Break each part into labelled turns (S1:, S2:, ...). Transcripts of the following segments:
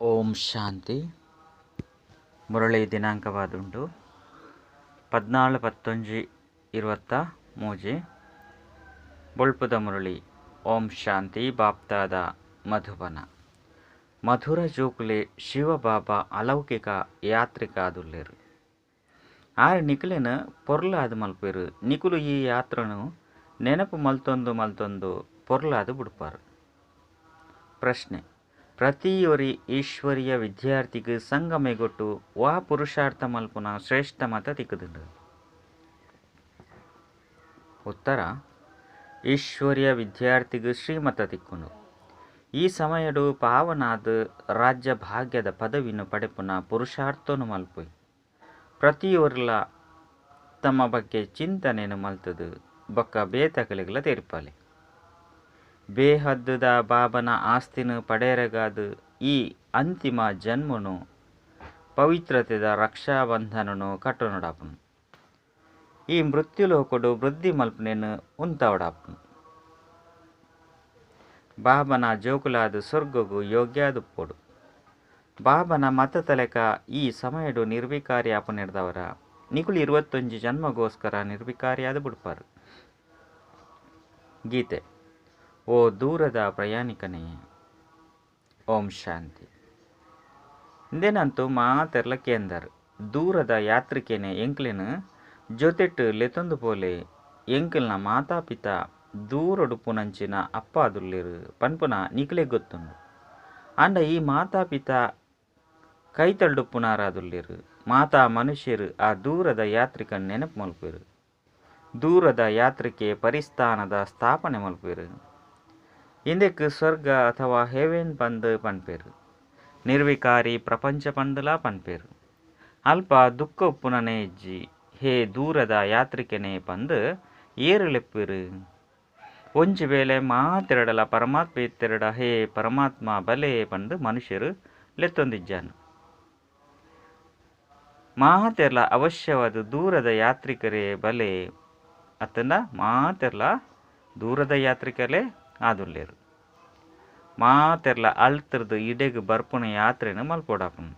S1: ಓಂ ಶಾಂತಿ. ಮುರಳಿ ದಿನಾಂಕವಾದುಂಡು 14-11-23. ಬೊಳ್ಪುದ ಮುರಳಿ. ಓಂ ಶಾಂತಿ. ಬಾಪ್ತಾದ ಮಧುಬನ. ಮಧುರ ಜೋಕುಲೆ ಶಿವಬಾಬಾ ಅಲೌಕಿಕ ಯಾತ್ರಿಕಾದುಲ್ಲೇರು. ಆರು ನಿಕುಲೆನ ಪೊರ್ಲಾದ ಮಲ್ಪೇರು. ನಿಕುಲು ಈ ಯಾತ್ರನು ನೆನಪು ಮಲ್ತೊಂದು ಮಲ್ತೊಂದು ಪೊರ್ಲಾದ ಬುಡ್ಪಾರು. ಪ್ರಶ್ನೆ: ಪ್ರತಿಯೊರಿ ಈಶ್ವರೀಯ ವಿದ್ಯಾರ್ಥಿಗೆ ಸಂಗಮೆಗೊಟ್ಟು ವಾ ಪುರುಷಾರ್ಥ ಮಲ್ಪುನ ಶ್ರೇಷ್ಠ ಮತ ತಿಕ್ಕುದುಂಡು? ಉತ್ತರ: ಈಶ್ವರೀಯ ವಿದ್ಯಾರ್ಥಿಗೆ ಶ್ರೀಮತ ತಿಕ್ಕುಂಡು. ಈ ಸಮಯಡು ಪಾವನಾದ ರಾಜ್ಯ ಭಾಗ್ಯದ ಪದವಿನು ಪಡೆಪುನ ಪುರುಷಾರ್ಥನು ಮಲ್ಪುಯ್. ಪ್ರತಿಯೊರ್ಲ ತಮ್ಮ ಬಗ್ಗೆ ಚಿಂತನೆನು ಮಲ್ತದು ಬೊಕ್ಕ ಬೇತಕಲೆಗ್ಲ ತೆರಿಪಾಲೆ. ಬೇಹದ್ದುದ ಬಾಬನ ಆಸ್ತಿನ ಪಡೆಯರೆಗಾದ ಈ ಅಂತಿಮ ಜನ್ಮನು ಪವಿತ್ರತೆದ ರಕ್ಷಾಬಂಧನನು ಕಟ್ಟುನಡಾಪುನು. ಈ ಮೃತ್ಯುಲೋಕಡು ವೃದ್ಧಿ ಮಲ್ಪನೇನು ಉಂತಾವಡಾಪುನು. ಬಾಬನ ಜೋಕುಲಾದ ಸ್ವರ್ಗಗು ಯೋಗ್ಯಾದುಪ್ಪೋಡು. ಬಾಬನ ಮತ ತಲೆಕ ಈ ಸಮಯಡು ನಿರ್ವಿಕಾರಿ ಆಪನೆಡ್ದವರ ನಿಕುಲು 21 ಜನ್ಮಗೋಸ್ಕರ ನಿರ್ವಿಕಾರಿಯಾದ ಬುಡ್ಪಾರು. ಗೀತೆ. ಓ ದೂರದ ಪ್ರಯಾಣಿಕನೇ, ಓಂ ಶಾಂತಿ. ಇಂದೇನಂತೂ ಮಾತೆರ್ಲ ಕೇಂದರ್ ದೂರದ ಯಾತ್ರಿಕೇನೆ ಎಂಕ್ಲೆನ ಜೊತೆಟ್ ಲೆತೊಂದು ಪೋಲೆ. ಎಂಕಲ್ನ ಮಾತಾಪಿತ ದೂರೊಡುಪುನಂಚಿನ ಅಪ್ಪಾದುಲ್ಲೇರು ಪನ್ಪುನ ನಿಕಲೆ ಗೊತ್ತುಂಡು. ಆಂಡ ಈ ಮಾತಾಪಿತ ಕೈತಲ್ಡುಪ್ಪುನಾರಾದುಲ್ಲೇರು. ಮಾತಾ ಮನುಷ್ಯರು ಆ ದೂರದ ಯಾತ್ರಿಕನ್ ನೆನಪು ಮಲ್ಪೇರು. ದೂರದ ಯಾತ್ರಿಕೆ ಪರಿಸ್ಥಾನದ ಸ್ಥಾಪನೆ ಮಲ್ಪೇರು. ಇಂದೆಕ್ ಸ್ವರ್ಗ ಅಥವಾ ಹೆವೆನ್ ಪಂದ್ ಪನ್ಪೇರು. ನಿರ್ವಿಕಾರಿ ಪ್ರಪಂಚ ಪಂದಲ ಪನ್ಪೇರು. ಅಲ್ಪ ದುಃಖ ಉಪ್ಪುನನೇ ಇಜ್ಜಿ. ಹೇ ದೂರದ ಯಾತ್ರಿಕನೇ ಪಂದ್ ಏರುಲೆಪ್ಪೇರು. ಒಂಜಿ ವೇಳೆ ಮಾತೆರಡಲ ಪರಮಾತ್ಮ ಇತ್ತೆರಡ ಹೇ ಪರಮಾತ್ಮ ಬಲೆ ಪಂದ್ ಮನುಷ್ಯರು ಲೆತ್ತೊಂದಿಜ್ಜಾನು. ಮಾತೆರ್ಲ ಅವಶ್ಯವಾದ ದೂರದ ಯಾತ್ರಿಕರೇ ಬಲೆ ಅತ್ತಂಡ ಮಾತೆರ್ಲ ದೂರದ ಯಾತ್ರಿಕರೇ ಆದುಲ್ಲೇರು. ಮಾತೆರ್ಲ ಅಳ್ತಿರ್ದು ಇಡೆಗ್ ಬರ್ಪುನ ಯಾತ್ರೆನು ಮಲ್ಪೊಡಾಪುನು.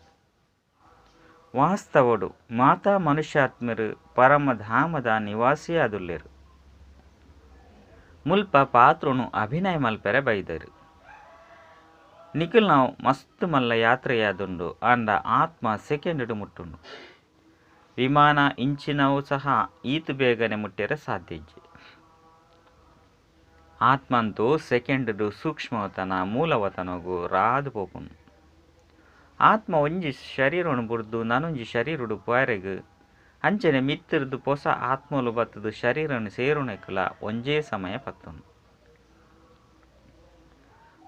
S1: ವಾಸ್ತವಡು ಮಾತಾ ಮನುಷ್ಯಾತ್ಮರು ಪರಮಧಾಮದ ನಿವಾಸಿ ಆದುಲ್ಲೇರು. ಮುಲ್ಪ ಪಾತ್ರನು ಅಭಿನಯ ಮಲ್ಪೆರೆ ಬೈದರು. ನಿಖಿಲ್ ನಾವು ಮಸ್ತ್ ಮಲ್ಲ ಯಾತ್ರೆಯಾದುಂಡು. ಆಂಡ ಆತ್ಮ ಸೆಕೆಂಡ್ ಮುಟ್ಟುಂಡು. ವಿಮಾನ ಇಂಚಿನವು ಸಹ ಈತು ಬೇಗನೆ ಮುಟ್ಟೆರೆ ಸಾಧ್ಯ ಇಜ್ಜಿ. ಆತ್ಮಂತೂ ಸೆಕೆಂಡ್ ಸೂಕ್ಷ್ಮವತನ ಮೂಲವತನಗು ರಾದು ಪೋಪುಂಡು. ಆತ್ಮ ಒಂಜಿ ಶರೀರನು ಬುಡ್ದು ನಾನೊಂಜಿ ಶರೀರಡು ಪೋರೆಗ್ ಅಂಚನೆ ಮಿತ್ತಿರ್ದು ಪೊಸ ಆತ್ಮಲು ಬತ್ತದು ಶರೀರನು ಸೇರುನೆಕ್ಲ ಒಂಜೇ ಸಮಯ ಪತ್ತುಂಡು.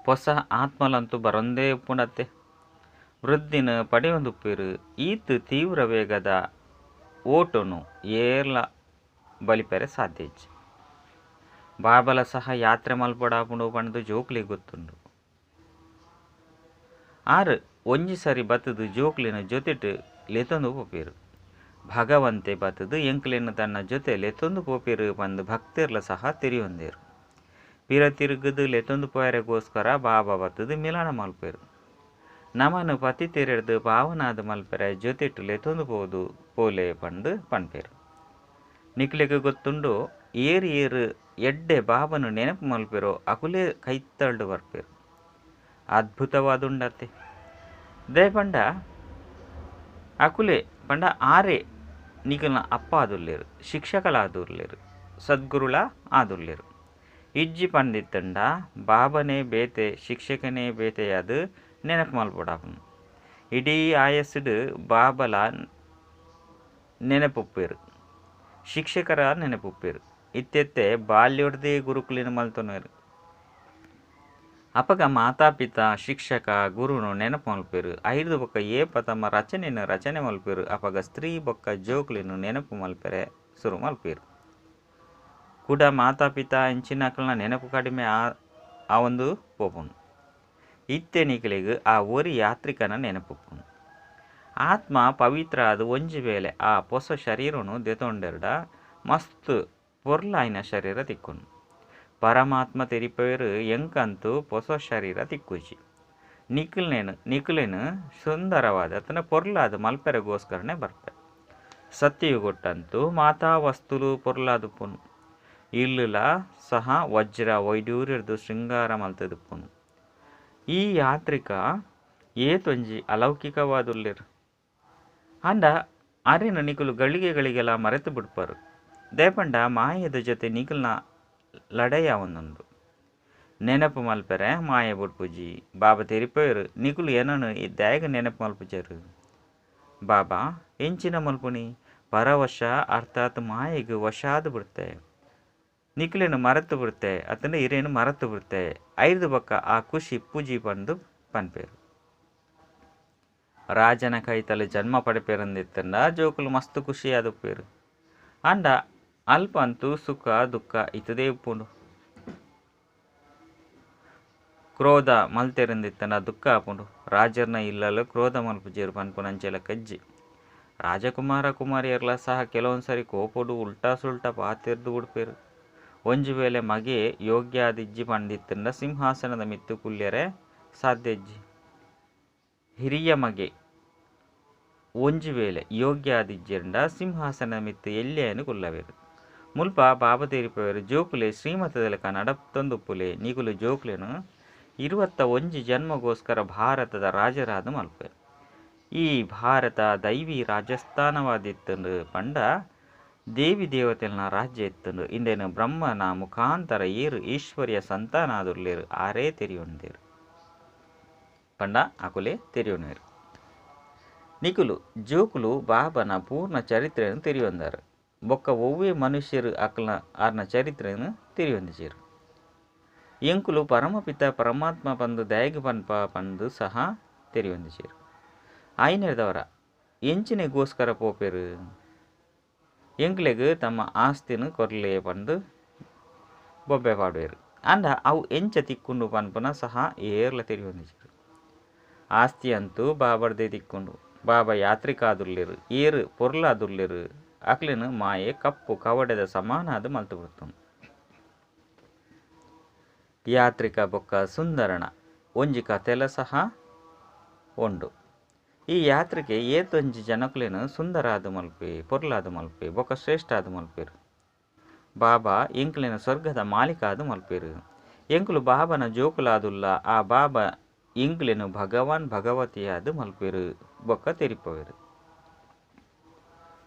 S1: ಪೊಸ ಆತ್ಮಲಂತೂ ಬರೊಂದೇ ಉಪ್ಪುಂಡತ್ತೆ. ವೃದ್ಧಿನ ಪಡೆಯೊಂದುಪ್ಪೇರು. ಈತ್ ತೀವ್ರ ವೇಗದ ಓಟನು ಏರ್ಲ ಬಲಿಪೆರೆ ಸಾಧ್ಯ ಇಜ್ಜಿ. ಬಾಬಲ ಸಹ ಯಾತ್ರೆ ಮಲ್ಪೊಡಾಪುಂಡು ಪಂಡ್ದು ಜೋಕ್ಲಿ ಗೊತ್ತುಂಡು. ಆರು ಒಂಜಿ ಸರಿ ಬತ್ತದು ಜೋಕ್ಲಿನ ಜೊತೆಟ್ ಲೆತೊಂದು ಪೋಪೇರು. ಭಗವಂತೆ ಬತ್ತದು ಎಂಕ್ಲೆನ ತನ್ನ ಜೊತೆ ಲೆತೊಂದು ಪೋಪೇರು ಪಂದು ಭಕ್ತರ್ಲ ಸಹ ತೆರಿಯೊಂದೇರು. ಪಿರ ತಿರುಗದು ಲೆತೊಂದು ಪೋಯರೆಗೋಸ್ಕರ ಬಾಬಾ ಬತ್ತದು ಮಿಲನ ಮಲ್ಪೇರು. ನಮನು ಪತಿ ತೆರೆಡ್ದು ಪಾವನಾದ ಮಲ್ಪೆರೆ ಜೊತೆಟ್ ಲೆತೊಂದು ಪೋದು ಪೋಲೆ ಪಂದು ಪನ್ಪೇರು. ನಿಕ್ಲೆಗ್ ಗೊತ್ತುಂಡು ಏರು ಏರು ಎಡ್ಡೆ ಬಾಬನು ನೆನಪು ಮಲ್ಪೇರೋ ಅಕುಲೇ ಕೈತಳ್ಡು ಬರ್ಪೇರು. ಅದ್ಭುತವಾದುಂಡತ್ತೆ. They ಪಂಡ ಅಕುಲೆ ಪಂಡ ಆರೆ ನಿಕಲ್ನ ಅಪ್ಪ ಆದುಲ್ಲೇರು, ಶಿಕ್ಷಕಲಾದುಲ್ಲೇರು, ಸದ್ಗುರುಳ ಆದುಲ್ಲೇರು. ಇಜ್ಜಿ ಪಂದಿತ್ತಂಡ ಬಾಬನೇ ಬೇತೆ ಶಿಕ್ಷಕನೇ ಬೇತೆಯಾದ ನೆನಪು ಮಲ್ಪೊಡಾಪುನು. ಇಡೀ ಆಯಸ್ಸುಡು ಬಾಬಲ ನೆನಪುಪ್ಪೇರು, ಶಿಕ್ಷಕರ ನೆನಪುಪ್ಪೇರು. ಇತ್ತೆತ್ತೆ ಬಾಲ್ಯೊಡ್ದೇ ಗುರುಕುಲಿನ ಮಲ್ತೊನರು. ಅಪಗ ಮಾತಾಪಿತ ಶಿಕ್ಷಕ ಗುರುನು ನೆನಪು ಮಲ್ಪೇರು. ಐದು ಬೊಕ್ಕ ಏಪ ತಮ್ಮ ರಚನೆಯನ್ನು ರಚನೆ ಮಲ್ಪೇರು. ಅಪಗ ಸ್ತ್ರೀ ಬೊಕ್ಕ ಜೋಕ್ಲಿನ ನೆನಪು ಮಲ್ಪೆರೆ ಶುರು ಮಲ್ಪೇರು. ಕೂಡ ಮಾತಾಪಿತ ಇಂಚಿನಕಲ್ನ ನೆನಪು ಕಡಿಮೆ ಆ ಒಂದು ಪೋಪುಂಡು. ಇತ್ತೆ ನಿಕಲೆಗ್ ಆ ಒರಿ ಯಾತ್ರಿಕನ ನೆನಪುಪ್ಪುಂಡು. ಆತ್ಮ ಪವಿತ್ರ ಅದು ಒಂಜಿ ವೇಳೆ ಆ ಪೊಸ ಶರೀರನು ದೆತೊಂಡೆರಡ ಮಸ್ತ್ ಪೊರ್ಲಾಯಿನ ಶರೀರ ತಿಕ್ಕುಂಡು. ಪರಮಾತ್ಮ ತೆರಿಪೇರು ಎಂಕಂತೂ ಪೊಸ ಶರೀರ ತಿಕ್ಕುಜಿ. ನಿಕುಲ್ನೇನು ನಿಕುಲೇನು ಸುಂದರವಾದ ಅತನ ಪೊರ್ಲಾದ ಮಲ್ಪೆರೆಗೋಸ್ಕರನೇ ಬರ್ಪೆ. ಸತ್ಯಯುಗೊಟ್ಟಂತೂ ಮಾತಾ ವಸ್ತುಲು ಪೊರ್ಲಾದುಪ್ಪುನು. ಇಲ್ಲುಲ ಸಹ ವಜ್ರ ವೈಡೂರ್ಯರ್ದು ಶೃಂಗಾರ ಮಲ್ತದುಪ್ಪುನು. ಈ ಯಾತ್ರಿಕ ಏತೊಂಜಿ ಅಲೌಕಿಕವಾದುಲ್ಲೆರ್. ಆಂಡ ಅರೆನು ನಿಕುಲು ಗಳಿಗೆ ಗಳಿಗೆಲ ಮರೆತು ಬಿಡ್ಪರು. ದೇಪಂಡ ಮಾಯದ ಜೊತೆ ನಿಕುಲ್ನ ಲಡಾಯಿ ಆವೊಂದುಂಡು. ನೆನಪು ಮಲ್ಪೆರೆ ಮಾಯ ಬುಡ್ಪುಜಿ. ಬಾಬಾ ತೆರಿಪೇರು ನಿಕುಲು ಏನನು ದಾಯಗ ನೆನಪು ಮಲ್ಪುಜರು. ಬಾಬಾ ಎಂಚಿನ ಮಲ್ಪುನಿ ಪರವಶ ಅರ್ಥಾತ್ ಮಾಯೆಗ್ ವಶಾದ್ ಬಿಡ್ತೆ. ನಿಕುಲೇನು ಮರೆತು ಬಿಡ್ತೆ ಅತಂಡ ಇರೇನು ಮರೆತು ಬಿಡ್ತೆ. ಐದು ಬೊಕ್ಕ ಆ ಖುಷಿ ಪೂಜಿ ಪಂದು ಪನ್ಪೇರು. ರಾಜನ ಕೈತಲೆ ಜನ್ಮ ಪಡೆಪೇರಂದಿತ್ತಂಡ ಜೋಕುಲು ಮಸ್ತ್ ಖುಷಿಯಾದುಪ್ಪೇರು. ಆಂಡ ಅಲ್ಪ ಅಂತೂ ಸುಖ ದುಃಖ ಇತದೇ ಉಪ್ಪುಂಡು. ಕ್ರೋಧ ಮಲ್ತೆರಂದಿತ್ತಂಡ ದುಃಖ ಆಪುಂಡು. ರಾಜರ್ನ ಇಲ್ಲಲು ಕ್ರೋಧ ಮಲ್ಪುಜೇರು ಪನ್ಪುನಂಚೆಲ ಕಜ್ಜಿ. ರಾಜಕುಮಾರ ಕುಮಾರಿಯರ್ಲ ಸಹ ಕೆಲವೊಂದು ಸರಿ ಕೋಪೊಡು ಉಲ್ಟಾ ಸುಲ್ಟಾ ಪಾತೆರ್ದು ಉಡ್ಪೇರು. ಒಂಜಿ ವೇಳೆ ಮಗೆ ಯೋಗ್ಯಾದಿಜ್ಜಿ ಪಂದಿತ್ತಂಡ ಸಿಂಹಾಸನದ ಮಿತ್ತು ಕುಲ್ಯರೆ ಸಾಧ್ಯ ಇಜ್ಜಿ. ಹಿರಿಯ ಮಗೆ ಒಂಜಿ ವೇಳೆ ಯೋಗ್ಯಾದಿಜ್ಜಿಂಡ ಸಿಂಹಾಸನದ ಮಿತ್ತು ಎಲ್ಯನು ಕುಲ್ಲವೇರು. ಮುಲ್ಪ ಬಾಬಾ ತೆರಿಪವೇರು ಜೋಕುಲೆ ಶ್ರೀಮತದಲೆಕ ನಡಪ್ತೊಂದುಪ್ಪುಲೆ. ನಿಕುಲು ಜೋಕುಲೆನು 21 ಜನ್ಮಗೋಸ್ಕರ ಭಾರತದ ರಾಜರಾದ ಮಲ್ಪೆ. ಈ ಭಾರತ ದೈವಿ ರಾಜಸ್ಥಾನವಾದಿತ್ತಂಡು ಪಂಡ ದೇವಿ ದೇವತೆಲ್ನ ರಾಜ್ಯ ಇತ್ತಂಡು. ಇಂದೇನು ಬ್ರಹ್ಮನ ಮುಖಾಂತರ ಏರು ಈಶ್ವರ್ಯ ಸಂತಾನಾದುಲ್ಲೇರು ಆರೇ ತೆರಿಯೊಂದೇರು ಪಂಡ ಅಕುಲೆ ತೆರಿಯೊನೇರು. ನಿಕುಲು ಜೋಕುಲು ಬಾಬನ ಪೂರ್ಣ ಚರಿತ್ರೆಯನ್ನು ತೆರಿಯೊಂದಾರು. ಬೊಕ್ಕ ಒವ್ವೇ ಮನುಷ್ಯರು ಅಕಲ್ನ ಆರ್ನ ಚರಿತ್ರೆಯನ್ನು ತೆರಿಯೊಂದಿಜೇರು. ಎಂಕುಲು ಪರಮಪಿತ ಪರಮಾತ್ಮ ಪಂದು ದಯಗ್ ಪನ್ಪ ಪಂದು ಸಹ ತೆರಿಯೊಂದಿಜೇರು. ಆಯ್ನೆರ್ದವರ ಎಂಚಿನೆಗೋಸ್ಕರ ಪೋಪೆರು ಎಂಕ್ಲೆಗ್ ತಮ್ಮ ಆಸ್ತಿನ ಕೊರ್ಲೆ ಪಂದು ಬೊಬ್ಬೆ ಪಾಡುವೆರು. ಆಂಡ ಅವು ಎಂಚ ತಿಕ್ಕುಂಡು ಪನ್ಪುನ ಸಹ ಏರ್ಲ ತೆರಿಯೊಂದಿಜೇರು. ಆಸ್ತಿ ಅಂತೂ ಬಾಬರ್ದೇ ತಿಕ್ಕುಂಡು. ಬಾಬಾ ಯಾತ್ರಿಕಾದುಲ್ಲೆರು ಏರು ಪೊರ್ಲಾದುಲ್ಲೆರು. ಅಕ್ಲೆನು ಮಾಯೆ ಕಪ್ಪು ಕವಡೆದ ಸಮಾನಾದ ಮಲ್ತು ಬಿಡ್ತುಂಡು. ಯಾತ್ರಿಕ ಬೊಕ್ಕ ಸುಂದರಣ ಒಂಜಿ ಕತೆಲ ಸಹ ಉಂಡು. ಈ ಯಾತ್ರಿಕೆ ಏತೊಂಜಿ ಜನಕುಲೇನು ಸುಂದರಾದ ಮಲ್ಪೆ ಪೊರ್ಲಾದ ಮಲ್ಪೆ ಬೊಕ್ಕ ಶ್ರೇಷ್ಠಾದ ಮಲ್ಪೇರು. ಬಾಬಾ ಎಂಕ್ಲೆನ ಸ್ವರ್ಗದ ಮಾಲೀಕಾದ ಮಲ್ಪೇರು. ಎಂಕುಲು ಬಾಬನ ಜೋಕುಲಾದುಲ್ಲ. ಆ ಬಾಬಾ ಎಂಕ್ಲೆನು ಭಗವಾನ್ ಭಗವತಿಯಾದ ಮಲ್ಪೇರು ಬೊಕ್ಕ ತೆರಿಪವೇರು.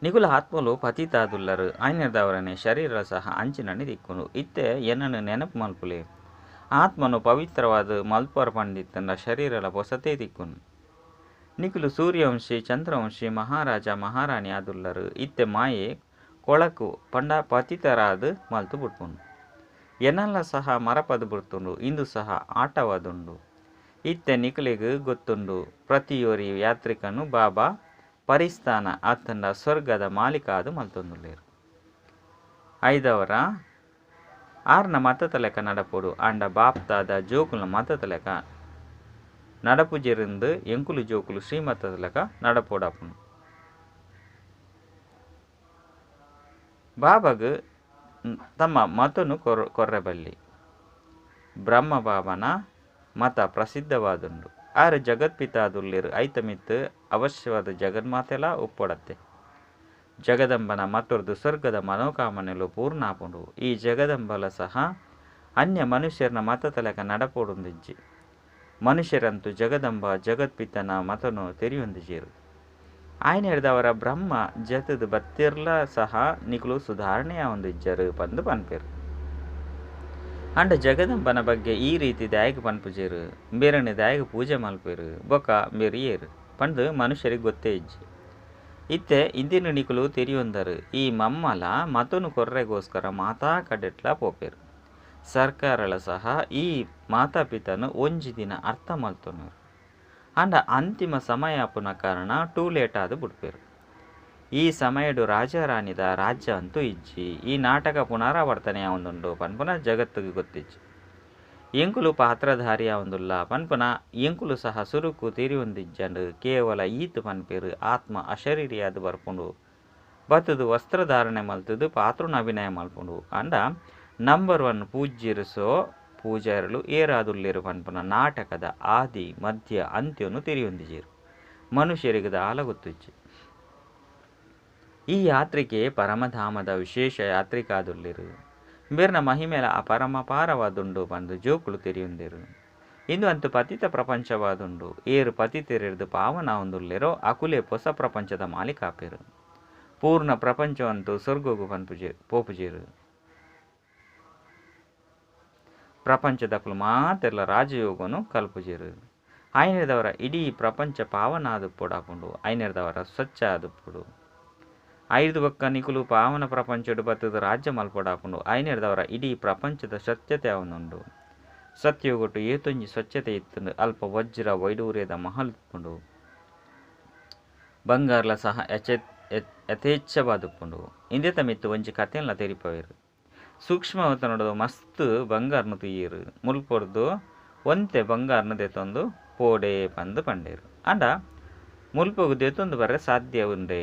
S1: ನಿಕುಲ ಆತ್ಮಲು ಪತಿತಾದುಲ್ಲರು. ಆಯ್ನೆರ್ದವರನೆ ಶರೀರ ಸಹ ಅಂಚಿನಣ್ಣಿ ದಿಕ್ಕುಂಡು. ಇತ್ತೆ ಎನ್ನನ್ನು ನೆನಪು ಮಲ್ಪುಲೆ. ಆತ್ಮನು ಪವಿತ್ರವಾದ ಮಲ್ಪರ ಪಂಡಿತ್ತಂಡ ಶರೀರಲ ಪೊಸತೇ ದಿಕ್ಕುನು. ನಿಕುಲು ಸೂರ್ಯವಂಶಿ ಚಂದ್ರವಂಶಿ ಮಹಾರಾಜ ಮಹಾರಾಣಿ ಆದುಲ್ಲರು. ಇತ್ತೆ ಮಾಯೆ ಕೊಳಕು ಪಂಡ ಪತಿತರಾದ ಮಲ್ತು ಬಿಡ್ಪುಂಡು. ಎನ್ನಲ್ಲ ಸಹ ಮರಪದು ಬಿಡ್ತುಂಡು. ಇಂದು ಸಹ ಆಟವಾದುಂಡು. ಇತ್ತೆ ನಿಕುಲೆಗ್ ಗೊತ್ತುಂಡು ಪ್ರತಿಯೊರಿ ಯಾತ್ರಿಕನು ಬಾಬಾ ಪರಿಸ್ಥಾನ ಆತಂಡ ಸ್ವರ್ಗದ ಮಾಲೀಕ ಆದು ಮಲ್ತೊಂದುಲ್ಲೇರು. ಐದವರ ಆರ್ನ ಮತದ ಲೆಕ್ಕ ನಡಪೊಡು. ಆಂಡ ಬಾಪ್ತಾದ ಜೋಕುಲ ಮತದ ಲೆಕ್ಕ ನಡಪುಜೆರಿಂದು ಎಂಕುಲು ಜೋಕುಲು ಶ್ರೀಮತದ ಲೆಕ್ಕ ನಡಪೊಡಾಪುನು. ಬಾಬಾಗ್ ತಮ್ಮ ಮತನು ಕೊರ್ರೆಬಲ್ಲಿ. ಬ್ರಹ್ಮ ಬಾಬನ ಮತ ಪ್ರಸಿದ್ಧವಾದುಂಡು. ಆರು ಜಗತ್ಪಿತಾದುಲ್ಲೇರು. ಐತಮಿತ್ತು ಅವಶ್ಯವಾದ ಜಗನ್ಮಾತೆಲ ಒಪ್ಪೊಡತ್ತೆ. ಜಗದಂಬನ ಮತ್ತೊರ್ದು ಸ್ವರ್ಗದ ಮನೋಕಾಮನೆಲು ಪೂರ್ಣ ಆಪುಂಡು. ಈ ಜಗದಂಬಲ ಸಹ ಅನ್ಯ ಮನುಷ್ಯರನ ಮತದ ಲೆಕ್ಕ ನಡಪೊಡುಂದಿಜ್ಜಿ. ಮನುಷ್ಯರಂತೂ ಜಗದಂಬ ಜಗತ್ಪಿತನ ಮತನು ತೆರಿಯೊಂದಿಜೇರು. ಆಯ್ನೆರ್ದವರ ಬ್ರಹ್ಮ ಜತದ ಬತ್ತಿರ್ಲ ಸಹ ನಿಕುಲು ಸುಧಾರಣೆಯ ಒಂದಿಜ್ಜರು ಪಂದು ಪನ್ಪೇರು. ಅಂಡ ಜಗದಂಬನ ಬಗ್ಗೆ ಈ ರೀತಿ ದಾಯಗ ಪನ್ಪುಜೇರು. ಬೇರನೆ ದಾಯಗ ಪೂಜೆ ಮಲ್ಪೇರು ಬೊಕ್ಕ ಬೇರು ಏರು ಪಂದು ಮನುಷ್ಯರಿಗೆ ಗೊತ್ತೇ ಇಜ್ಜಿ. ಇತ್ತೆ ಇಂದಿನ ನಿಕುಲು ತೆರಿಯೊಂದರು. ಈ ಮಮ್ಮಲ ಮತನು ಕೊರ್ರೆಗೋಸ್ಕರ ಮಾತಾ ಕಡೆಟ್ಲ ಪೋಪೇರು. ಸರ್ಕಾರಲ ಸಹ ಈ ಮಾತಾಪಿತನು ಒಂಜಿ ದಿನ ಅರ್ಥ ಮಲ್ತೊನರು. ಆಂಡ ಅಂತಿಮ ಸಮಯ ಆಪುನ ಕಾರಣ ಟೂ ಲೇಟ್ ಆದು ಬಿಡ್ಪೇರು. ಈ ಸಮಯಡು ರಾಜಾರಾಣಿದ ರಾಜ್ಯ ಅಂತೂ ಇಜ್ಜಿ. ಈ ನಾಟಕ ಪುನರಾವರ್ತನೆ ಒಂದುಂಡು ಪನ್ಪುನ ಜಗತ್ತಿಗೆ ಗೊತ್ತಿಜ್ಜಿ. ಎಂಕುಲು ಪಾತ್ರಧಾರಿಯ ಒಂದುಲ್ಲ ಪನ್ಪುನ ಎಂಕುಲು ಸಹ ಸುರುಕು ತೆರಿಯೊಂದಿಜ್ಜಂಡು. ಕೇವಲ ಈತ್ ಪನ್ಪೇರು ಆತ್ಮ ಅಶರೀರಿಯಾದ ಬರ್ಪುಂಡು. ಬತ್ತದು ವಸ್ತ್ರಧಾರಣೆ ಮಲ್ತದು ಪಾತ್ರನ ಅಭಿನಯ ಮಲ್ಪುಂಡು. ಆಂಡ ನಂಬರ್ 1 ಪೂಜ್ಯರು ಸೋ ಪೂಜಾರಿಲು ಏರಾದುಲ್ಲೆರ್ ಪನ್ಪುನ ನಾಟಕದ ಆದಿ ಮಧ್ಯ ಅಂತ್ಯೊನು ತೆರಿಯೊಂದಿಜೆರ್. ಮನುಷ್ಯೆರೆಗ್ ದಾಲ ಗೊತ್ತುಜ್ಜಿ. ಈ ಯಾತ್ರಿಕೆ ಪರಮಧಾಮದ ವಿಶೇಷ ಯಾತ್ರಿಕಾದುಲ್ಲೆರ್. ಇಂಬೆರ್ನ ಮಹಿಮೆಲ ಅಪರಮಪಾರವಾದುಂಡು ಪಂದ್ ಜೋಕುಲು ತೆರಿಯೊಂದೆರ್. ಇಂದು ಅಂತು ಪತಿತ ಪ್ರಪಂಚವಾದುಂಡು. ಏರ್ ಪತಿತೆರೆರ್ದ್ ಪಾವನ ಆವೊಂದುಲ್ಲೆರೋ ಅಕುಲೇ ಪೊಸ ಪ್ರಪಂಚದ ಮಾಲೀಕ ಆಪೆರ್. ಪೂರ್ಣ ಪ್ರಪಂಚವಂತೂ ಸೊರ್ಗೊಗು ಪೋಪುಜೆರ್. ಪ್ರಪಂಚದಕುಲು ಮಾತೆರ್ಲ ರಾಜಯೋಗನು ಕಲ್ಪುಜೆರ್. ಆಯಿನೆಡ್ದಾವರ ಇಡೀ ಪ್ರಪಂಚ ಪಾವನ ಆದುಪ್ಪೊಡಾಪುಂಡು. ಆಯಿನೆಡ್ದಾವರ ಸ್ವಚ್ಛ ಆದುಪ್ಪೊಡು. ಐರ್ದ್ ಬೊಕ್ಕ ನಿಕುಲು ಪಾವನ ಪ್ರಪಂಚಡ್ ಬತ್ತುದು ರಾಜ್ಯ ಮಲ್ಪೊಡಾಪುಂಡು. ಆಯಿನೆಡ್ದಾವರ ಇಡೀ ಪ್ರಪಂಚದ ಸ್ವಚ್ಛತೆ ಆವೊಂದುಂಡು. ಸತ್ಯಯುಗಟ್ ಏತೊಂಜಿ ಸ್ವಚ್ಛತೆ ಇತ್ತುಂಡು. ಅಲ್ಪ ವಜ್ರ ವೈಡೂರ್ಯದ ಮಹಲ್ ಇಪ್ಪುಂಡು. ಬಂಗಾರ್ಲ ಸಹ ಯಥೇಚ್ಛವಾದುಪ್ಪುಂಡು. ಇಂದೆತ ಮಿತ್ತ್ ಒಂಜಿ ಕಥೆನ್ಲ ತೆರಿಪಾವೆರ್. ಸೂಕ್ಷ್ಮವತನಡ್ ಮಸ್ತ್ ಬಂಗಾರ್ನ್ ತೂಯೆರ್. ಮುಲ್ಪೊರ್ದು ಒಂತೆ ಬಂಗಾರ್ನ್ ದೆತೊಂದು ಪೋಡೆ ಪಂದ್ ಪಂಡೆರ್. ಆಂಡ ಮುಲ್ಪಗ್ ದೆತೊಂದು ಬರ್ರೆ ಸಾಧ್ಯ ಉಂಡೆ.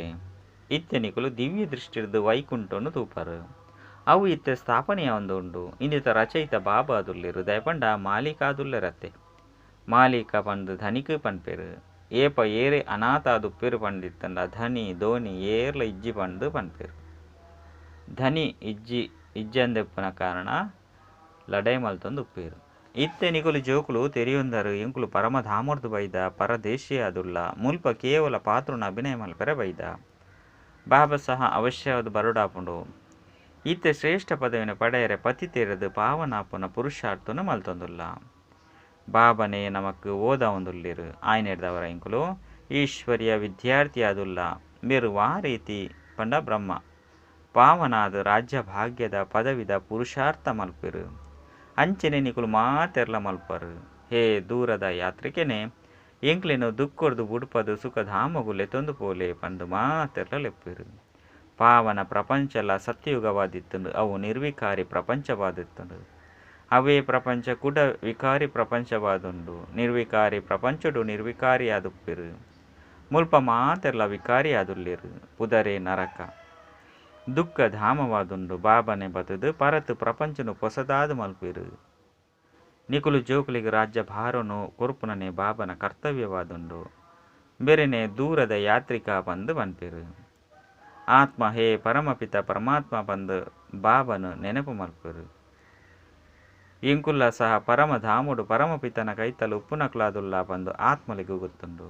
S1: ಇತ್ತೆ ನಿಕುಲು ದಿವ್ಯ ದೃಷ್ಟಿರ್ದ್ ವೈಕುಂಠನ್ ತೂಪರ್. ಅವು ಇತ್ತೆ ಸ್ಥಾಪನೆ ಆವೊಂದು ಉಂಡು. ಇಂದೆತ ರಚಯಿತ ಬಾಬಾ ಆದುಲ್ಲೆರ್. ದಾಯೆ ಪಂಡ ಮಾಲೀಕ ಆದುಲ್ಲೆರತ್ತೆ. ಮಾಲೀಕ ಪಂದ್ ಧನಿಕ್ ಪನ್ಪೆರ್. ಏಪ ಏರೇ ಅನಾಥ ಆದುಪ್ಪೆರ್ ಪಂದಿತ್ತುಂಡ ಧನಿ ದೋನಿ ಏರ್ಲ ಇಜ್ಜಿ ಪಂದ್ ಪನ್ಪೆರ್. ಧನಿ ಇಜ್ಜಿ ಇಜ್ಜಂದೆ ಉಪ್ಪುನ ಕಾರಣ ಲಡಾಯಿ ಮಲ್ತೊಂದು ಉಪ್ಪೆರ್. ಇತ್ತೆ ನಿಕುಲು ಜೋಕುಲು ತೆರಿಯೊಂದರು ಎಂಕುಲು ಪರಮಧಾಮರ್ದು ಬೈದ ಪರದೇಶಿ ಆದುಲ್ಲ. ಮುಲ್ಪ ಕೇವಲ ಪಾತ್ರನ ಅಭಿನಯ ಮಲ್ಪೆರೆ ಬೈದ. ಬಾಬಾ ಸಹ ಅವಶ್ಯವಾದ್ ಬರೊಡಾಪುಂಡು. ಇತ್ತೆ ಶ್ರೇಷ್ಠ ಪದವಿನ ಪಡೆಯರೆ ಪತಿತೆರೆರ್ದ್ ಪಾವನಾಪುನ ಪುರುಷಾರ್ಥನ ಮಲ್ತೊಂದುಲ್ಲ. ಬಾಬನೇ ನಮಕ್ ಓದಾವೊಂದುಲ್ಲೆರ್. ಆಯಿನೆಡ್ದಾವರ ಎಂಕುಲು ಈಶ್ವರ್ಯ ವಿದ್ಯಾರ್ಥಿ ಆದುಲ್ಲ. ಮೇರು ವಾ ರೀತಿ ಪಂಡ ಬ್ರಹ್ಮ ಪಾವನಾದ ರಾಜ್ಯ ಭಾಗ್ಯದ ಪದವಿದ ಪುರುಷಾರ್ಥ ಮಲ್ಪೆರ್. ಅಂಚನೆ ನಿಕುಲು ಮಾತೆರ್ಲ ಮಲ್ಪರು. ಹೇ ದೂರದ ಯಾತ್ರಿಕೆನೆ ಎಂಕ್ಲೆನ ದುಃಖರ್ದು ಬುಡ್ಪದು ಸುಖಧಾಮಗು ಲೆತೊಂದು ಪೋಲೆ ಪಂದ್ ಮಾತೆರ್ಲ ಲೆಪ್ಪೆರ್. ಪಾವನ ಪ್ರಪಂಚಲ ಸತ್ಯಯುಗವಾದಿತ್ತುಂಡು. ಅವು ನಿರ್ವಿಕಾರಿ ಪ್ರಪಂಚವಾದಿತ್ತುಂಡು. ಅವೇ ಪ್ರಪಂಚ ಕೂಡ ವಿಕಾರಿ ಪ್ರಪಂಚವಾದುಂಡು. ನಿರ್ವಿಕಾರಿ ಪ್ರಪಂಚಡು ನಿರ್ವಿಕಾರಿ ಆದುಪ್ಪೆರ್. ಮುಲ್ಪ ಮಾತೆರ್ಲ ವಿಕಾರಿ ಆದುಲ್ಲೆರ್. ಪುದರೇ ನರಕ. ದುಃಖ ಧಾಮವಾದುಂಡು. ಬಾಬನೆ ಬತ್ತುದು ಪರತ್ ಪ್ರಪಂಚನು ಪೊಸದಾದ್ ಮಲ್ಪೆರ್. ನಿಕುಲು ಜೋಕುಲೆಗ್ ರಾಜ್ಯ ಭಾರನು ಕೊರ್ಪುನನೆ ಬಾಬನ ಕರ್ತವ್ಯವಾದುಂಡು. ಬೇರೆನೆ ದೂರದ ಯಾತ್ರಿಕಾ ಪಂದ್ ಪನ್ಪೆರ್. ಆತ್ಮ ಹೇ ಪರಮಪಿತ ಪರಮಾತ್ಮ ಪಂದ್ ಬಾಬನ್ ನೆನಪು ಮಲ್ಪೆರ್. ಎಂಕುಲ್ಲ ಸಹ ಪರಮಧಾಮಡು ಪರಮಪಿತನ ಕೈತಲ್ ಉಪ್ಪುನಕುಲಾದುಲ್ಲ ಪಂದ್ ಆತ್ಮಲೆಗ್ ಗೊತ್ತುಂಡು.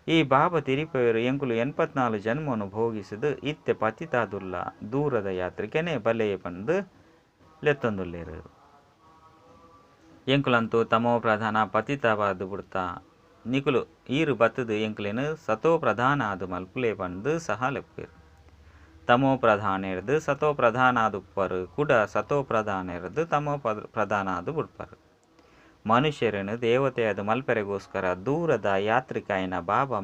S1: ಈ ಬಾಬಾ ತೆರಿಪವೆರ್ ಎಂಕುಲು 84 ಜನ್ಮನು ಭೋಗಿಸಿದು ಇತ್ತೆ ಪತಿತಾದುಲ್ಲ. ದೂರದ ಯಾತ್ರಿಕೆನೆ ಬಲೆ ಪಂದ್ ಲೆತ್ತೊಂದುಲ್ಲೆರ್. ಎಂಕುಲಂತೂ ತಮೋ ಪ್ರಧಾನ ಪತಿತವಾದ್ ಬುಡ್ತ. ನಿಕುಲು ಈರು ಬತ್ತುದು ಎಂಕ್ಲೆನ್ ಸತೋ ಪ್ರಧಾನ ಆದ್ ಮಲ್ಪುಲೆ ಪಂದ್ ಸಹ ಲೆಪ್ಪೆರ್. ತಮೋ ಪ್ರಧಾನೆರ್ದ್ ಸತೋ ಪ್ರಧಾನ ಆದುಪ್ಪರು ಕುಡ ಸತೋ ಪ್ರಧಾನೆರ್ದ್ ತಮೋ ಪ್ರಧಾನ ಆದ್ ಬುಡ್ಪರ್. ಮನುಷ್ಯರೆನ್ ದೇವತೆಯಾದ್ ಮಲ್ಪೆರೆಗೋಸ್ಕರ ದೂರದ ಯಾತ್ರಿಕಾಯಿನ ಬಾಬಾ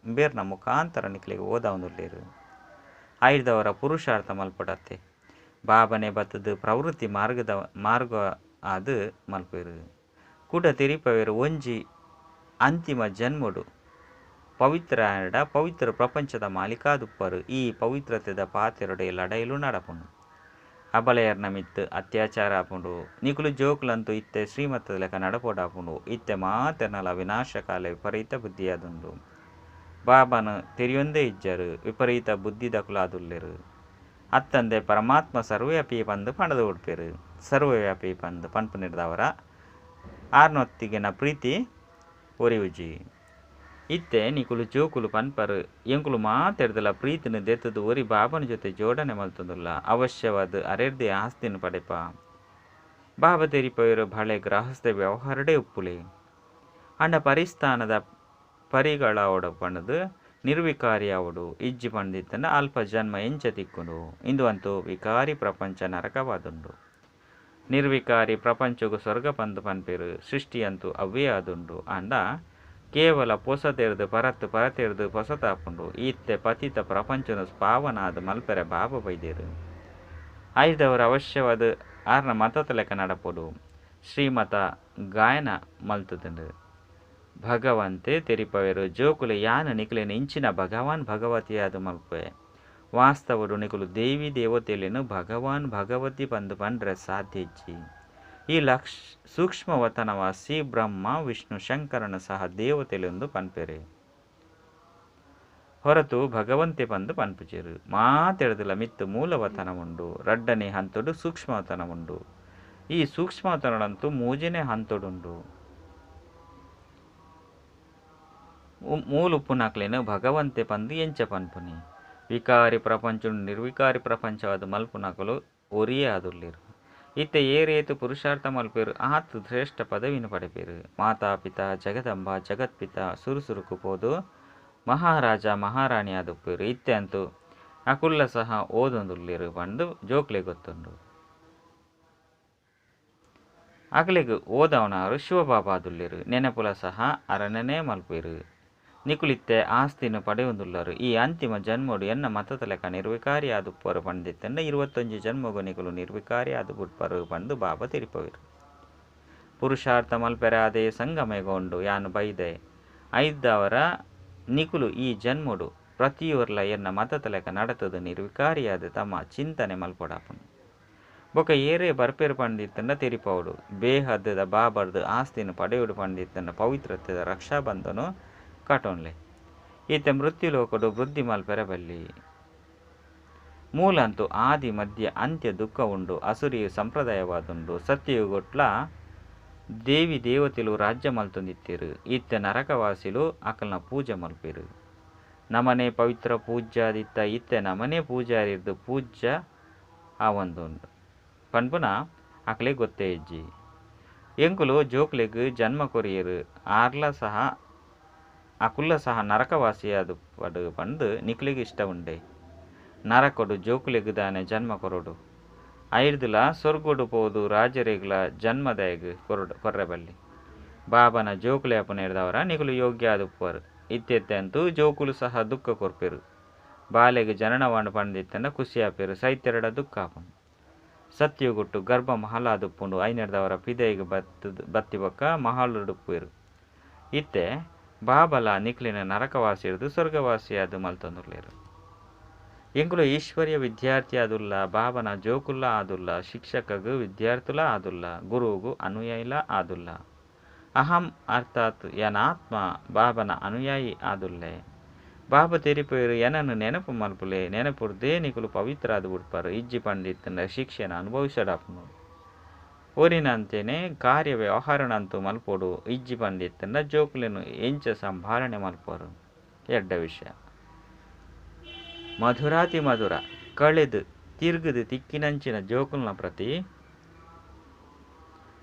S1: ಇಂಬೆರ್ನ ಮುಖಾಂತರ ನಿಕ್ಲೆಗ್ ಓದಾವೊಂದುಲ್ಲೆರ್. ಆಯಿರ್ದವರ ಪುರುಷಾರ್ಥ ಮಲ್ಪೊಡತ್ತೆ. ಬಾಬನೆ ಬತ್ತುದು ಪ್ರವೃತ್ತಿ ಮಾರ್ಗದ ಮಾರ್ಗ ಆದ್ ಮಲ್ಪೆರ್. ಕುಡ ತೆರಿಪವೆರ್ ಒಂಜಿ ಅಂತಿಮ ಜನ್ಮಡು ಪವಿತ್ರ ಆಯಡ ಪವಿತ್ರ ಪ್ರಪಂಚದ ಮಾಲೀಕಾದುಪ್ಪರು. ಈ ಪವಿತ್ರತೆದ ಪಾತೆರಡೆ ಲಡಾಯಿಲು ನಡಪುಂಡು. ಅಬಲೆಯರ್ನ ಮಿತ್ತ್ ಅತ್ಯಾಚಾರ ಆಪುಂಡು. ನಿಕುಲು ಜೋಕುಲಂತೂ ಇತ್ತೆ ಶ್ರೀಮತದ ಲೆಕ್ಕ ನಡಪೊಡಾಪುಂಡು. ಇತ್ತೆ ಮಾತೆರ್ನಲ ವಿನಾಶಕಾಲ ವಿಪರೀತ ಬುದ್ಧಿಯಾದುಂಡು. ಬಾಬನ ತೆರಿಯೊಂದೇ ಇಜ್ಜಾರು. ವಿಪರೀತ ಬುದ್ಧಿದಕುಲಾದುಲ್ಲೆರ್. ಅತ್ತಂದೆ ಪರಮಾತ್ಮ ಸರ್ವವ್ಯಾಪಿ ಪಂದ್ ಪಂಡ್ದ್ ಬುಡ್ಪೆರ್. ಸರ್ವವ್ಯಾಪಿ ಪಂದ್ ಪನ್ಪುನೆಡ್ದಾವರ ಆರ್ನೊತ್ತಿಗೆನ ಪ್ರೀತಿ ಒರಿಯುಜಿ. ಇತ್ತೆ ನಿಕುಲು ಜೋಕುಲು ಪನ್ಪರ್ ಎಂಕುಲು ಮಾತೆರ್ದಲ ಪ್ರೀತಿನ ದೆತ್ತುದು ಒರಿ ಬಾಬನ ಜೊತೆ ಜೋಡಣೆ ಮಲ್ತೊಂದುಲ್ಲ. ಅವಶ್ಯವಾದ್ ಅರೆರ್ದೇ ಆಸ್ತಿನ ಪಡೆಪ. ಬಾಬಾ ತೆರಿಪವೆರ್ ಬಳೆ ಗೃಹಸ್ಥ ವ್ಯವಹಾರಡೇ ಉಪ್ಪುಲೆ. ಆಂಡ ಪರಿಸ್ಥಾನದ ಪರಿಗಳಾವಡು ಪಂಡುದು ನಿರ್ವಿಕಾರಿ ಆವಡು. ಇಜ್ಜಿ ಪಂದಿತ್ತುಂಡ ಅಲ್ಪ ಜನ್ಮ ಎಂಚ ತಿಕ್ಕುಂಡು. ಇಂದು ಅಂತೂ ವಿಕಾರಿ ಪ್ರಪಂಚ ನರಕವಾದುಂಡು. ನಿರ್ವಿಕಾರಿ ಪ್ರಪಂಚಗ್ ಸ್ವರ್ಗ ಪಂದ್ ಪನ್ಪೆರ್. ಸೃಷ್ಟಿಯಂತೂ ಅವೇ ಆದುಂಡು. ಆಂಡ ಕೇವಲ ಪೊಸತೆರ್ದ್ ಪರತ್ ಪರತೆರ್ದ್ ಪೊಸತಾಪುಂಡು. ಇತ್ತೆ ಪತಿತ ಪ್ರಪಂಚನು ಪಾವನಾದ್ ಮಲ್ಪೆರೆ ಬಾಬಾ ಬೈದೆರ್. ಆಯಿರ್ದವರ ಅವಶ್ಯವಾದ್ ಆರ್ನ ಮತತ ಲೆಕ್ಕ ನಡಪೊಡು. ಶ್ರೀಮತ ಗಾಯನ ಮಲ್ತುದುಂಡು. ಭಗವಂತೆ ತೆರಿಪವೆರ್ ಜೋಕುಲೆ ಯಾನ್ ನಿಕುಲೆನ್ ಇಂಚಿನ ಭಗವಾನ್ ಭಗವತಿಯಾದ್ ಮಲ್ಪುವೆ. ವಾಸ್ತವಡು ನಿಕುಲು ದೇವಿ ದೇವತೆಲೆನ್ ಭಗವಾನ್ ಭಗವತಿ ಪಂದ್ ಪಂಡ್ರೆ ಸಾಧ್ಯ ಇಜ್ಜಿ. ಈ ಸೂಕ್ಷ್ಮವತನವಾಸಿ ಬ್ರಹ್ಮ ವಿಷ್ಣು ಶಂಕರನ ಸಹ ದೇವತೆಲೆಂದು ಪನ್ಪೆರೆ ಹೊರತು ಭಗವಂತೆ ಪಂದು ಪನ್ಪುಜೆರು. ಮಾತೆಡ್ದಲ ಮಿತ್ತು ಮೂಲವತನ ಉಂಡು, ರಡ್ಡನೇ ಹಂತೊಡು ಸೂಕ್ಷ್ಮವತನ ಉಂಡು. ಈ ಸೂಕ್ಷ್ಮವತನಡಂತೂ ಮೂಜನೇ ಹಂತೊಡುಂಡು. ಮೂಲುಪ್ಪುನಕ್ಲೆನ್ ಭಗವಂತೆ ಪಂದು ಎಂಚ ಪನ್ಪುನಿ. ವಿಕಾರಿ ಪ್ರಪಂಚುಡು ನಿರ್ವಿಕಾರಿ ಪ್ರಪಂಚವಾದ ಮಲ್ಪುನಕುಲು ಒರಿಯೇ ಆದುಲ್ಲೆರು. ಇತ್ತೆ ಏರೇತು ಪುರುಷಾರ್ಥ ಮಲ್ಪೆರು ಆತ್ ಶ್ರೇಷ್ಠ ಪದವಿನ ಪಡೆಪೆರು. ಮಾತಾ ಪಿತಾ ಜಗದಂಬ ಜಗತ್ಪಿತ ಸುರುಸುರುಕು ಪೋದು ಮಹಾರಾಜ ಮಹಾರಾಣಿ ಆದುಪ್ಪೆರು. ಇತ್ತೆ ಅಂತೂ ಅಕುಲ್ಲ ಸಹ ಓದೊಂದುಲ್ಲೆರು ಪಂದು ಜೋಕ್ಲೆ ಗೊತ್ತುಂಡು. ಅಕಲೆಗ್ ಓದವನಾರು ಶಿವಬಾಬಾದುಲ್ಲೆರು. ನೆನಪುಲ ಸಹ ಅರನನೇ ಮಲ್ಪೆರು. ನಿಕುಲಿತ್ತೆ ಆಸ್ತಿನ ಪಡೆಯೊಂದುಲ್ಲರು. ಈ ಅಂತಿಮ ಜನ್ಮೋಡು ಎನ್ನ ಮತದ ಲೆಕ್ಕ ನಿರ್ವಿಕಾರಿ ಆದುಪ್ಪರು ಪಂದಿತ್ತಂಡ 21 ಜನ್ಮಗು ನಿಕುಲು ನಿರ್ವಿಕಾರಿ ಆದು ಬುಡ್ಪರು ಪಂದು ಬಾಬಾ ತಿರಿಪವೆರು. ಪುರುಷಾರ್ಥ ಮಲ್ಪೆರೆ ಆದೇ ಸಂಗಮೆಗೊಂಡು ಯಾನು ಬೈದೆ ಐದವರ ನಿಕುಲು ಈ ಜನ್ಮೋಡು ಪ್ರತಿಯೊರ್ಲ ಎನ್ನ ಮತದ ಲೆಕ್ಕ ನಡತದು ನಿರ್ವಿಕಾರಿಯಾದ ತಮ್ಮ ಚಿಂತನೆ ಮಲ್ಪೊಡಾಪುನು. ಬೊಕ ಏರೇ ಬರ್ಪೇರು ಪಂದಿತ್ತಂಡ ತೆರಿಪೌಡು. ಬೇಹದ್ದದ ಬಾಬರ್ದು ಆಸ್ತಿನ ಪಡೆಯೋಡು ಪಂದಿತ್ತಂಡ ಪವಿತ್ರತೆದ ರಕ್ಷಾಬಂಧನು ಕಾಟೋನ್ಲೆ. ಈತ ಮೃತ್ಯುಲೋಕಡು ವೃದ್ಧಿ ಮಲ್ಪೆರೆ ಬಲ್ಲಿ. ಮೂಲಂತೂ ಆದಿ ಮಧ್ಯ ಅಂತ್ಯ ದುಃಖ ಉಂಡು. ಅಸುರಿ ಸಂಪ್ರದಾಯವಾದುಂಡು. ಸತ್ಯಯುಗೊಟ್ಲ ದೇವಿ ದೇವತೆಲು ರಾಜ್ಯ ಮಲ್ತೊಂದಿತ್ತೆರು. ಇತ್ತೆ ನರಕವಾಸಿಲು ಅಕಲ್ನ ಪೂಜೆ ಮಲ್ಪೆರು. ನಮನೆ ಪವಿತ್ರ ಪೂಜ್ಯಾದಿತ್ತ ಇತ್ತೆ ನಮನೆ ಪೂಜಾರಿರ್ದು ಪೂಜ್ಯ ಆವೊಂದುಂಡು ಪನ್ಪುನ ಅಕಲೆ ಗೊತ್ತೇ ಇಜ್ಜಿ. ಎಂಕುಲು ಜೋಕ್ಲೆಗ್ ಜನ್ಮ ಕೊರಿಯರು ಆರ್ಲ ಸಹ ಅಕುಲ್ಲ ಸಹ ನರಕವಾಸಿಯಾದ ಪಡು ಪಂದು ನಿಕ್ಲೆಗ್ ಇಷ್ಟ ಉಂಡೆ. ನರಕೊಡು ಜೋಕುಲೆಗ್ ದಾನೆ ಜನ್ಮ ಕೊರೊಡು. ಐರ್ದುಲ ಸೊರ್ಗೊಡು ಪೋದು ರಾಜರೆಗ್ಲ ಜನ್ಮದಾಯಗ್ ಕೊರ್ರೆ ಬಲ್ಲಿ. ಬಾಬನ ಜೋಕುಲೆ ಅಪುನೇರ್ದವರ ನಿಕುಲು ಯೋಗ್ಯ ಆದುಪ್ಪರು. ಇತ್ತೆತ್ತೆ ಅಂತೂ ಜೋಕುಲು ಸಹ ದುಃಖ ಕೊರ್ಪೆರು. ಬಾಲೆಗ್ ಜನನವಾಂಡ್ ಪಂದಿತ್ತಂಡ ಖುಷಿ ಆಪೆರು. ಸೈತೆರಡ ದುಃಖ ಆಪುಂಡು. ಸತ್ಯಗುಟ್ಟು ಗರ್ಭ ಮಹಲಾದುಪ್ಪುಂಡು. ಐನೆರ್ದವರ ಪಿದೈಗ್ ಬತ್ತಿ ಬೊಕ್ಕ ಮಹಲುಡುಪ್ಪುವೆರು. ಇತ್ತೆ ಬಾಬಲ ನಿಕ್ಲಿನ ನರಕವಾಸಿರ್ದು ಸ್ವರ್ಗವಾಸಿಯಾದ ಮಲ್ತೊಂದುಲ್ಲೆರು. ಎಂಕುಲು ಈಶ್ವರ್ಯ ವಿದ್ಯಾರ್ಥಿ ಆದುಲ್ಲ, ಬಾಬನ ಜೋಕುಲ್ಲ ಆದುಲ್ಲ, ಶಿಕ್ಷಕಗು ವಿದ್ಯಾರ್ಥುಲ ಆದುಲ್ಲ, ಗುರುಗು ಅನುಯಾಯಿಲ ಆದುಲ್ಲ. ಅಹಂ ಅರ್ಥಾತ್ ಯನಾತ್ಮ ಬಾಬನ ಅನುಯಾಯಿ ಆದುಲ್ಲೆ. ಬಾಬ ತೆರಿಪೇರು ಎನನ್ನು ನೆನಪು ಮಲ್ಪುಲೆ. ನೆನಪುರ್ದೇ ನಿಕುಲು ಪವಿತ್ರ ಆದು ಬಿಡ್ಪಾರು. ಇಜ್ಜಿ ಪಂಡಿತ್ತಂಡ ಶಿಕ್ಷೆನ ಅನುಭವಿಸಡಾಪುನು. ಒರಿನಂತೆನೆ ಕಾರ್ಯ ವ್ಯವಹಾರನಂತೂ ಮಲ್ಪೊಡು. ಇಜ್ಜಿ ಪಂದಿತ್ತಂಡ ಜೋಕುಲೆನು ಎಂಚ ಸಂಭಾಳನೆ ಮಲ್ಪರು. ಎಡ್ಡ ವಿಷಯ. ಮಧುರಾತಿ ಮಧುರ ಕಳೆದು ತಿರುಗದು ತಿಕ್ಕಿನಂಚಿನ ಜೋಕುಲ್ನ ಪ್ರತಿ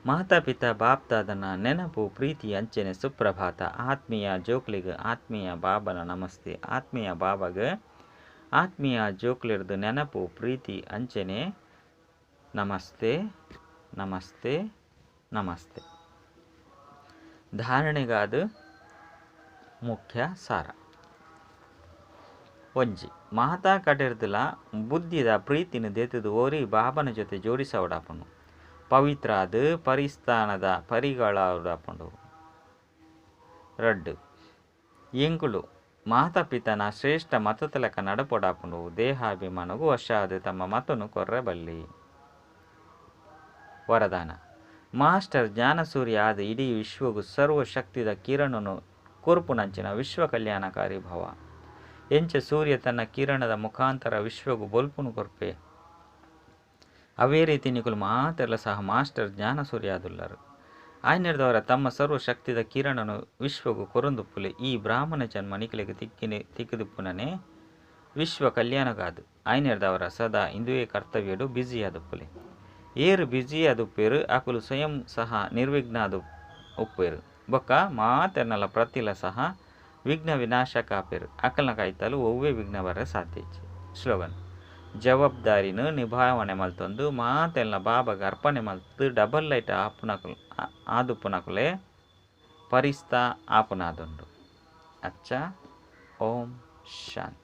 S1: ಮಾತಾಪಿತಾ ಬಾಪ್ತಾದನ ನೆನಪು ಪ್ರೀತಿ ಅಂಚನೆ ಸುಪ್ರಭಾತ. ಆತ್ಮೀಯ ಜೋಕ್ಲಿಗೆ ಆತ್ಮೀಯ ಬಾಬನ ನಮಸ್ತೆ. ಆತ್ಮೀಯ ಬಾಬಾಗ ಆತ್ಮೀಯ ಜೋಕ್ಲಿರ್ದು ನೆನಪು ಪ್ರೀತಿ ಅಂಚನೆ ನಮಸ್ತೆ ನಮಸ್ತೆ ನಮಸ್ತೆ. ಧಾರಣೆಗಾದ ಮುಖ್ಯ ಸಾರ. ಒಂಜಿ ಮಾತಾ ಕಡೆರ್ದಲ ಬುದ್ಧಿದ ಪ್ರೀತಿನ ದೇತದ ಓರಿ ಬಾಬನ ಜೊತೆ ಜೋಡಿಸವಡಾಪನು. ಪವಿತ್ರ ಅದು ಪರಿಸ್ಥಾನದ ಪರಿಗಳಾಪಂಡು. ರಡ್ಡು ಎಂಕುಲು ಮಾತಾಪಿತನ ಶ್ರೇಷ್ಠ ಮತತಲಕ ನಡಪೊಡಾಪುಂಡು. ದೇಹಾಭಿಮಾನಗೂ ವಶ ಅದು ತಮ್ಮ ಮತನು ಕೊರ್ರಬಲ್ಲಿ. ವರದಾನ. ಮಾಸ್ಟರ್ ಜ್ಞಾನಸೂರ್ಯ ಆದ ಇಡೀ ವಿಶ್ವಗೂ ಸರ್ವಶಕ್ತಿದ ಕಿರಣನು ಕೊರ್ಪುನಂಚಿನ ವಿಶ್ವ ಕಲ್ಯಾಣಕಾರಿ ಭವ. ಎಂಚ ಸೂರ್ಯ ತನ್ನ ಕಿರಣದ ಮುಖಾಂತರ ವಿಶ್ವಗೂ ಬೊಲ್ಪುನು ಕೊರ್ಪೆ ಅವೇ ರೀತಿ ನಿಕುಲು ಮಾತೆಲ್ಲ ಸಹ ಮಾಸ್ಟರ್ ಜ್ಞಾನಸೂರ್ಯ ಆದುಲ್ಲರು. ಆಯ್ನೆರ್ದವರ ತಮ್ಮ ಸರ್ವಶಕ್ತಿದ ಕಿರಣನು ವಿಶ್ವಗೂ ಕೊರೊಂದುಪ್ಪುಲೆ. ಈ ಬ್ರಾಹ್ಮಣ ಜನ್ಮ ನಿಕುಲೆಗ್ ತಿಕ್ಕಿದುಪ್ಪುನನೆ ವಿಶ್ವ ಕಲ್ಯಾಣಗಾದು. ಆಯ್ನೆರ್ದವರ ಸದಾ ಇಂದುವೇ ಕರ್ತವ್ಯಡು ಬ್ಯುಸಿಯಾದುಪ್ಪುಲೆ. ಏರು ಬ್ಯುಸಿಯಾದುಪ್ಪೇರು ಅಕುಲು ಸ್ವಯಂ ಸಹ ನಿರ್ವಿಘ್ನಾದು ಉಪ್ಪೇರು. ಬೊಕ್ಕ ಮಾತೆರ್ನಲ ಪ್ರತಿಲ ಸಹ ವಿಘ್ನ ವಿನಾಶಕ ಆಪೇರು. ಅಕಲ್ನ ಕಾಯ್ತಲು ಒವ್ವೇ ವಿಘ್ನ ಬರ ಸಾಧ್ಯ. ಸ್ಲೋಗನ್. ಜವಾಬ್ದಾರಿನ ನಿಭಾವಣೆ ಮಲ್ತೊಂದು ಮಾತೆಲ್ಲ ಬಾಬಾಗ ಅರ್ಪಣೆ ಮಲ್ತು ಡಬಲ್ ಲೈಟ್ ಆಪುನಕುಲು ಆದುಪ್ಪುನಕುಲೆ ಪರಿಸ್ತಾ ಆಪುನಾದುಂಡು. ಅಚ್ಚ. ಓಂ ಶಾಂತಿ.